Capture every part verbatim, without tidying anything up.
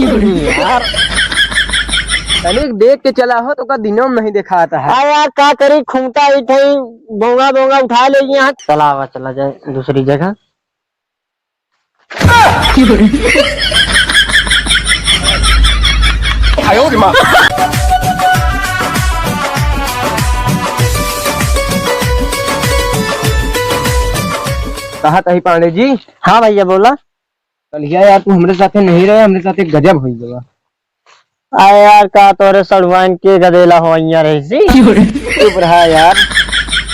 यार, तनिक देख के चला हो, तोका दिनों में नहीं देखात है। अरे यार, का करी, खूंटा ही थे, बोंगा बोंगा उठा ले यहाँ। चला आवा, चला जाए दूसरी जगह। कहा तही पांडे जी? हाँ भैया, बोला। कलिया यार, तू हमरे साथे नहीं रहे, हमरे साथे गजब होई गवा। अरे यार, का तोरे सड़ुआइन के गदेला होइया रही सी? चुप रहा यार।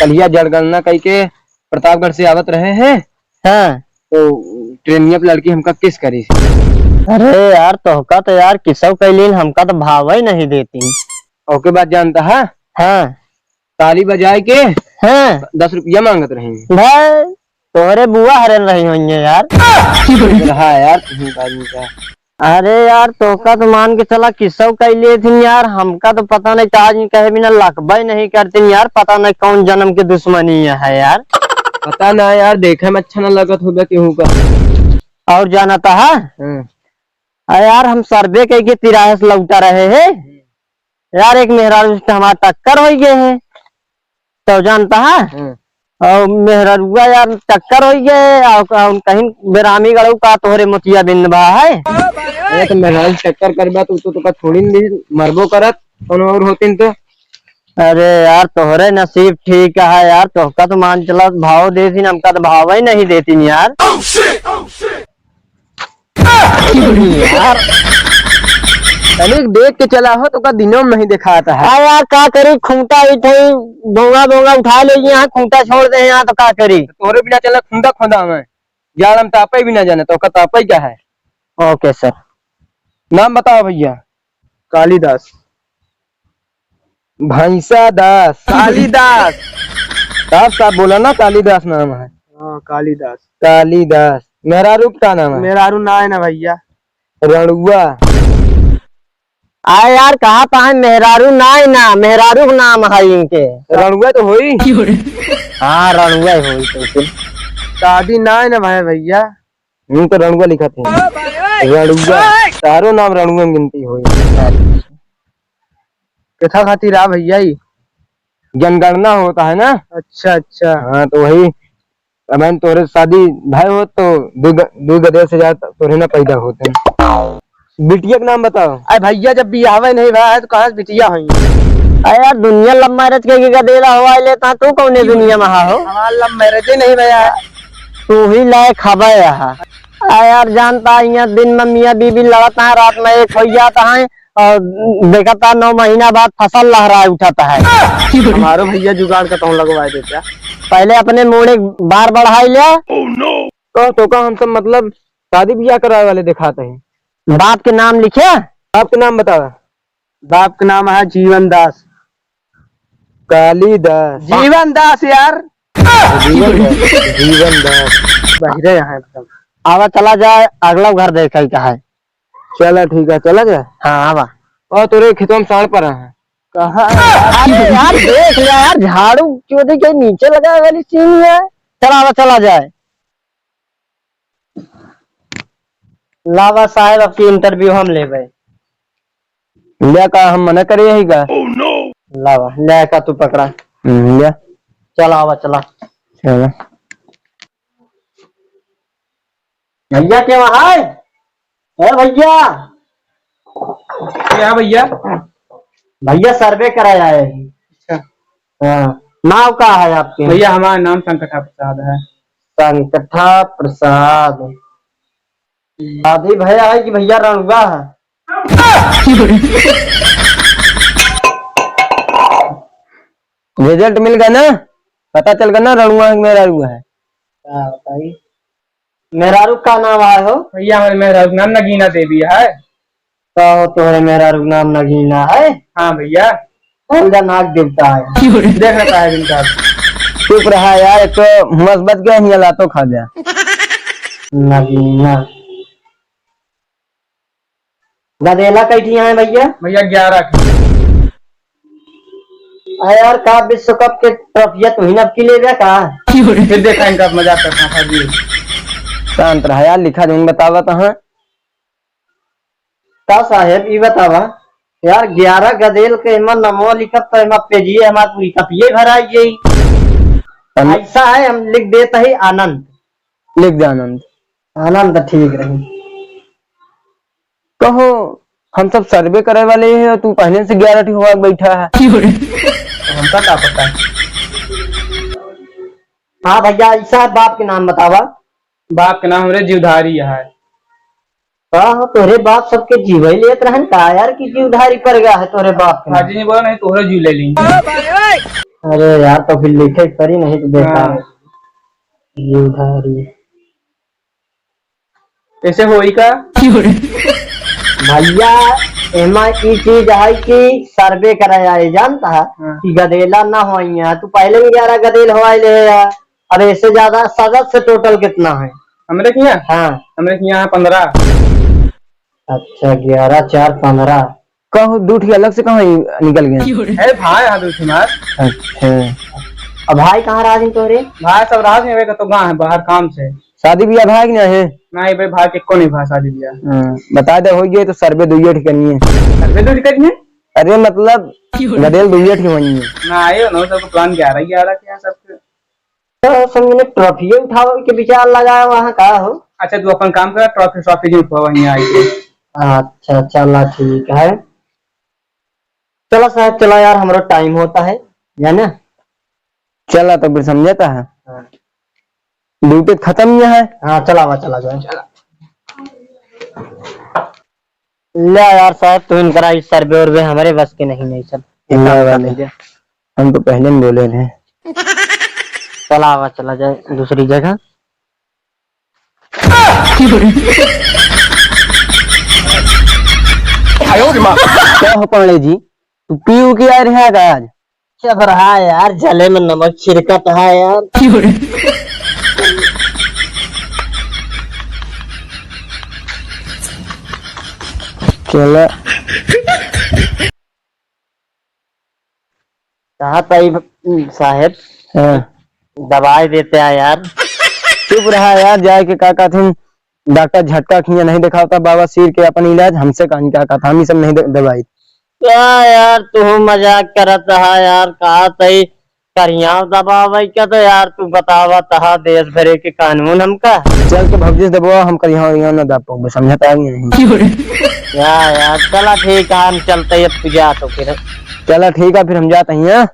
कलिया जनगणना कई के प्रतापगढ़ से आवत रहे हैं। हाँ। तो ट्रेनिया पे लड़की हमका किस करी सी। अरे यार, तोहका तो यार किसौ कैलीन, हमका तो भावै नहीं देती। ओके बात जानता है? हाँ। ताली बजाए के हाँ। दस रुपया मांगत रही। भाई, तोहरे बुआ हरन रही होइए यार। रहा यार, तुम आदमी का। अरे यार, तोहका तो मान के चला किसौ कैले थी यार, हमका तो पता नहीं का आज कहे बिना लकबे नहीं करती यार, पता नहीं कौन जन्म के दुश्मनी है यार। पता ना यार, देखे में अच्छा ना लगत होगा केहू का। और जानता है? हाँ। अरे यार, हम सर्वे कई के तिराहे से लौटा रहे हैं यार, एक मेहरारू से हमार टक्कर होइ गए है, तो जानता है? हम्म। और मेहरारुआ यार टक्कर होइ गए, और, और कहीं बेरामी गड़ू का तोहरे मोतिया बिंद बा है। अरे तो मेहरारू से टक्कर करबा तो, तो, तोका छोड़ी नहीं, मरबो करत, कौनो और होतिन तो। अरे यार, तोहरे नसीब ठीक है यार, तोहका तो मान चला भाव देती, हमका तो भाव ही नहीं देती यार। यार, तनिक देख के चला हो, तोका दिनों में नहीं देखात है। अरे यार, का करी, खूंटा ही थे, बोंगा बोंगा उठा ले यहाँ, खूंटा छोड़ दे यहाँ, तो का करी? तोरे बिना चला खूंटा खोदा हमें, जाड़ हम तापे भी ना जाने, तोका तापे क्या है? ओके सर। नाम बताओ भैया। कालिदास। भैंसा दास। कालिदास। साफ साफ बोला ना, कालिदास नाम है। हाँ, कालिदास। कालिदास। मेहरारू का नाम है? मेहरारू ना है ना भैया। रणुआ। आ यार, कहा पाए मेहरारू ना है ना, मेहरारू का नाम है इनके। रणुआ तो होई। हाँ, रणुआ ही होई तो फिर। शादी ना है ना भाई भैया। यूं तो रणुआ लिखा थे। रणुआ। तारो नाम रणुआ में गिनती होई। किथा खातिर आ भैया ई? जनगणना होता है ना। अच्छा, अच्छा। हाँ, तो वही, अब हम तोरे शादी भाई हो तो दू ग-, दू गदे से ज्यादा तोरे ना पैदा होते हैं। बिटिया के नाम बताओ। अरे भैया, जब बियाहवे नहीं भा है तो कहाँ से बिटिया होई? अरे यार, दुनिया love marriage के, के गदेला हवा लेता, तू कौने दुनिया में हा हो? हमार love marriage ही नहीं भैया। तू ही लायक हवा यहाँ। अरे यार, जानता है, यहाँ दिन में मियाँ बीबी लड़ता है, रात में एक हो जाता है, और देखता नौ महीना बाद फसल लहराए उठाता है। हमारो भैया जुगाड़ का तौन लगवाए देता। पहले अपने मोड़े बार बढ़ाई लिया। तो, तो का हम सब मतलब शादी ब्याह करावे वाले दिखाते हैं। बाप के नाम लिखे? बाप के नाम बतावा। बाप के नाम है जीवन दास। कालिदास। जीवन दास यार। जीवन दास, जीवन दास। बहिरे यहाँ एकदम। आवा चला जाए, अगला घर देखे का है। चला ठीक है, चला जाए। हाँ, आवा। और तोरे खेतवा में साँड़ परा है। कहाँ? अरे यार, देख ले यार, झाड़ू चोदी के नीचे लगाए वाली चीज है। चला आवा, चला जाए। लावा साहेब, आपकी interview हम लेबे। लिया का हम मना करे यही का? लावा, लिया का तू पकड़ा। हम्म, लिया। चला आवा, चला। चला। भैया के वहाँ है? ए भैया। क्या भैया? भैया सर्वे कराया है। अच्छा। हाँ, नाम का है आपके? भैया, हमारा नाम संकटा प्रसाद है। संकटा प्रसाद। शादी भया है कि भैया रणुआ है? Result मिल गया ना, पता चल गया ना, रणुआ है कि मेहरारू है। हाँ, बताइए। मेहरारू का नाम आए हो? भैया, हमारे मेहरारू का नाम नगीना देवी है। का हो, तोहरे मेहरारू का नाम नगीना है? हाँ भैया। कौन सा नाग देवता है? देख लेता है इनका। चुप रहा यार, एक तो मुँह से बच गया, हियाँ लातो खा गया। नगीना। गदेला कैठी है भैया? भैया, ग्यारह की। अरे यार, का विश्व कप के ट्रॉफिया तू ही ना की लेबे का? फिर देखा इनका मजाक करता था जी। शांत रहा यार, लिखा जौन बतावत हैं। का साहेब, ई बतावा यार, ग्यारह गदेल के एमा नमो लिखब तो एमा पेजिए हमार पूरी कपिए भराई जाई। अन- ऐसा है, हम लिख देत ही आनंद। लिख दे आनंद। आनंद ठीक रही। कहो, हम सब सर्वे करे वाले हैं और तू पहले से ग्यारह ठी होवा के बैठा है। हमका का पता है? हाँ भैया, ऐसा है, बाप के नाम बतावा। बाप के नाम हमरे जीवधारी है। हाँ, हाँ, तोहरे बाप सबके जीवे लेत रहन का यार, कि जीवधारी पर गया है तोहरे बाप के नाम? हाजी नहीं बोला, नहीं तोहरा जीव ले लेंगे। अरे यार, तो फिर लिखे पड़ी नहीं तो बेकार हाँ। है। जीवधारी। ऐसे होई का? भैया, एमा ई चीज है कि सर्वे करा जाए, जानता है हाँ। कि गदेला ना होई है, तू पहले ही ग्यारह गदेल होई ले है। अब इससे ज्यादा सदस्य टोटल कितना है? हमरे के यहाँ? हाँ। हमरे के यहाँ है पन्द्रह। अच्छा, ग्यारह चार पन्द्रह। कहो, दू ठी अलग से कहाँ निकल गए? है भाई, यहाँ दू ठी मार। अच्छा। अब भाई कहाँ राज हैं तोहरे? भाई सब राज में, वे तो गाँव है, बाहर काम से। शादी ब्याह भाई के नहीं है? नहीं भाई, भाई के को नहीं भाई शादी ब्याह। हाँ, बता दे, हो गए तो सर्वे दुइये ठी करनी है। सर्वे दुइये ठी करनी है? अरे मतलब, गदेल दुइये ठी होई है। ना आयो ना, सबको प्लान ग्यारह ग्यारह के यहाँ सबके। तो समझ में ट्रॉफी उठावे के विचार लगाया वहाँ का हो? अच्छा, तू अपन काम कर, ट्रॉफी, ट्रॉफी नहीं उठवा वहीं आई के। अच्छा, चला ठीक है। चला साहब, चला यार, हमारा टाइम होता है, है ना? चला तो फिर समझता है। हाँ। ड्यूटी खत्म ही है। हाँ, चला हुआ, चला जाए। चला। ले यार साहब, तू इनकरा इस सर्वे वर्वे हमारे बस के नहीं, नहीं सब। एक काम कर ले। हम तो पहले ही बोले रहे। चला आवा, चला जाए दूसरी जगह। क्या हो पांडे जी, तू पीऊ के आ रहा है आज? चुप रहा यार, जले में नमक छिड़कत है यार। चला। कहा था ई साहेब? हाँ। दवाई देते हैं यार। चुप रहा यार, जाए के का कहथिन, डॉक्टर झटका खिया नहीं दिखावता बाबा सिर के अपन इलाज, हमसे कहीं का कहता, हम ई सब नहीं द-, दवाई। क्या यार, तू मजाक करत रहा यार, कहा तई करियाव दबावे के तो यार, तू बतावा तहा देश भरे के कानून हमका। चल के भौजी से दबावा, हम करियाव उरियाव न दब पाऊंगे, समझता है कि नहीं? या यार, चला ठीक है, हम चलते ही अब तू जा तो फिर। चला ठीक है, फिर हम जाते हैं, हाँ?